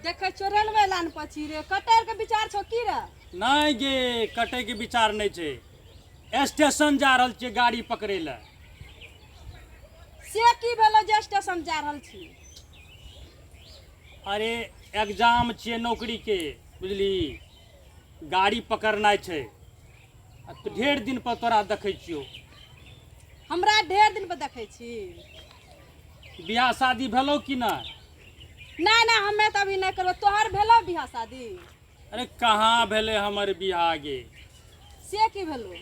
देखै छियौ railway line पर छी रे, कटैर के विचार छौ की रे? नहि गे, कटैके विचार नहि छै, स्टेशन जा रहल छियै गाड़ी पकड़ै लए। से की भेलो जे स्टेशन जा रहल छी? अरे एग्जाम छियै नौकरीके, बुझली, गाड़ी पकड़नाइ छै। आ तऽ ढेर दिन पर तोरा देखै छियौ। हमरा ढेर दिन पर देखै छी? बियाह शादी भेलौ कि नहि? नहि नहि, हमे तऽ अभी नहि करबै। तोहर भेलौ बियाह शादी? अरे कहाँ भेलै हमर बियाह गे। से की भेलौ?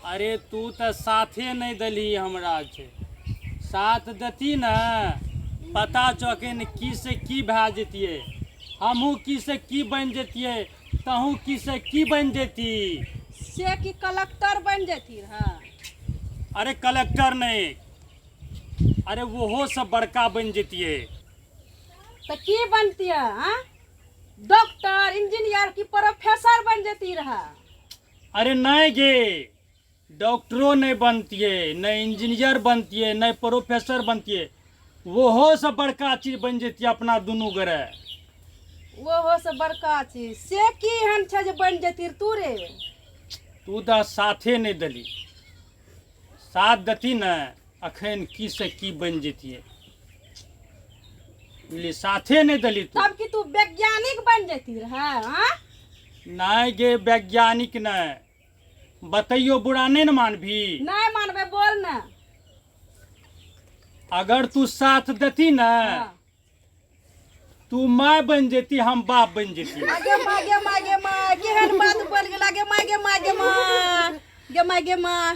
अरे तू तऽ साथे नहि देलही हमरा छै, साथ देती ने पता चौकिन की से की भए जैतियै, हमहूँ की से की बनि जैतियै, तहूँ की से की बनि जैती। से की कलेक्टर बनि जैती रहए? अरे कलेक्टर नहि, अरे ओहो से बड़का बनि जैतियै। तऽ की बनतियै? आँ, डॉक्टर, इंजीनियर की प्रोफेसर बनि जैती रहए? अरे नहि गे, डॉक्टरो नहि बनतियै, नहि इंजीनियर बनतियै, नहि प्रोफेसर बनतियै, ओहो से बड़का चीज बनि जैतियै अपना दुनू गोरे। ओहो से बड़का चीज? से की एहन छै जे बनि जैती तू रे? तू तऽ साथे नहि देली, साथ देती ने अखन की से की बनि जैतियै, बुझली, साथे नहि देली तू। तब की तू वैज्ञानिक बनि जैती रहए? आँ? नहि गे, वैज्ञानिक नहि। बतैयो, बुरा नहि ने मानभी? नहि मानबै, बोल ने। अगर तू साथ देती ने, तू माय बनि जेती, हम बाप बनि जेती। आगे माँ गे माँ गे माँ, केहन बात बोल गेल। आगे माँ गे माँ गे माँ गे माँ गे माँ।